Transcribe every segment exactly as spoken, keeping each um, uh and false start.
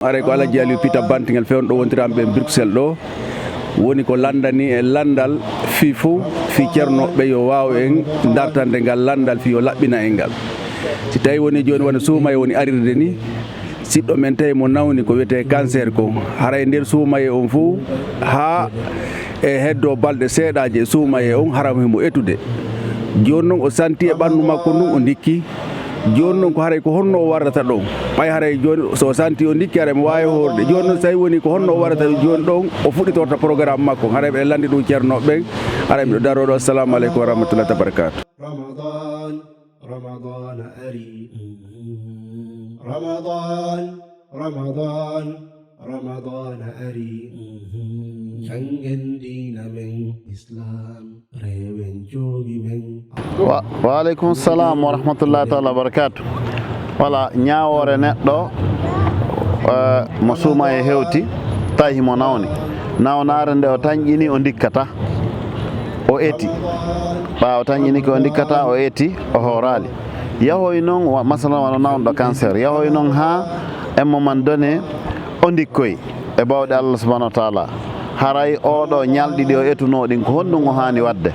Haray ko Alaji Aliou Pita Bantingel fewndo wondiranɓe e Bruxelles ɗo. Woni ko lanndani e lanndal fii fof, fii ceernooɓe yo waaw en dartande ngal lanndal fii yo laɓɓina en ngal. Si tawi woni jooni wano suumaye woni arirde ni, siɗɗo men tawi mo nawni ko wiyetee cancer ko. Haray nder suumaye on fof haa e heddo balɗe seeɗaaje e suumaye on haram himo etude. Jooni non o santi e ɓanndu makko ndun o ndikki. Jooni non ko haray ko honno o warrata ɗon? Ɓay haray jooni so o santi o ndikki haray mo waawi hoorde. Jooni non so tawi woni ko honno o warrata ɗum jooni ɗon o fuɗɗitorta programme makko. Haray ɓe lanndi ɗum ceernooɓe ɓen. Haray miɗo daroo ɗo. Assalamu aleykum wa rahmatullahi wa barakatuh. Ramadan, Ramadan ari. Ramadan, Ramadan, Ramadan ari. Janngen diina men Islam, rewen joomi men. Wa, wa aleykum salam wa rahmatullahi taala wa barakatuh. Wala ñaawoore neɗɗo, eh, mo suumaye hewti, tawi himo nawni. Nawnaare nde o tanƴini o ndikkata, o eti. Ɓaawo tanƴini ko o ndikkata, o eti, o hooraali. Yahoy non, wa, masalan wano nawnuɗo cancer. Yahoy non haa emmo man done o ndikkoy e bawɗe Allah subhanahu wa taala. Haray oɗo ñalɗi ɗi o etunoo ɗin ko honɗum o haani waɗde?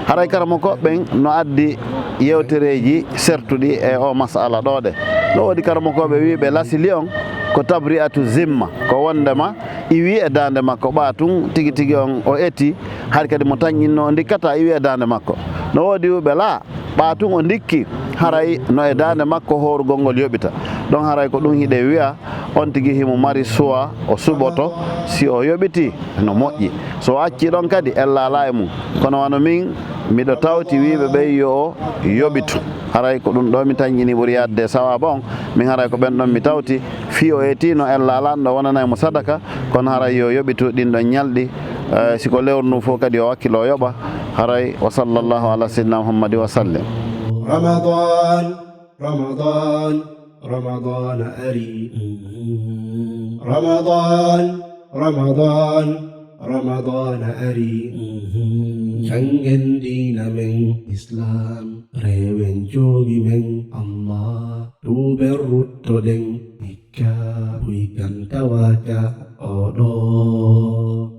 Haray karamokooɓe ɓen no addi yewtereeji sertuɗi e o masala ɗo ɗe. No woodi karamokooɓe wiiɓe lasili on ko tabri'atu zimma, ko wondema iwi e daande makko ɓa tun tigi tigi on o eti, hari kadi mo tanƴinno o ndikkata iwi e daande makko. No woodi wiiɓe la, ɓa tun o ndikki, haray no e daande makko hoorugol ngol yoɓita. Ɗon haray ko ɗum hiɗe wi'a on tigi himo mari suwa o suɓoto, si o yoɓiti no moƴƴi. So o acci ɗon kadi ella ala e mum. Kono wano min miɗo tawti wiiɓe ɓen yo o yoɓitu. Haray ko ɗum ɗo mi tanƴini ɓuri yaadde e sawaaba on. Min haray ko ɓen ɗon mi tawti fii o eti no ella ala ɗo wonanay mo sadaka. Kono haray yo yoɓitu ɗin ɗon ñalɗi, eh, si ko lewru ndun fof kadi yo wakkilo yoɓa. Haray wa sallallahu ala sayyidina Muhammadin wa sallim. Ramadan, Ramadan, Ramadan ari. Ramadan, Ramadan, Ramadan ari. Janngen diina men Islam, rewen joomi men Allah. Tuuben ruttoɗen hikka buy kan tawaka oɗo.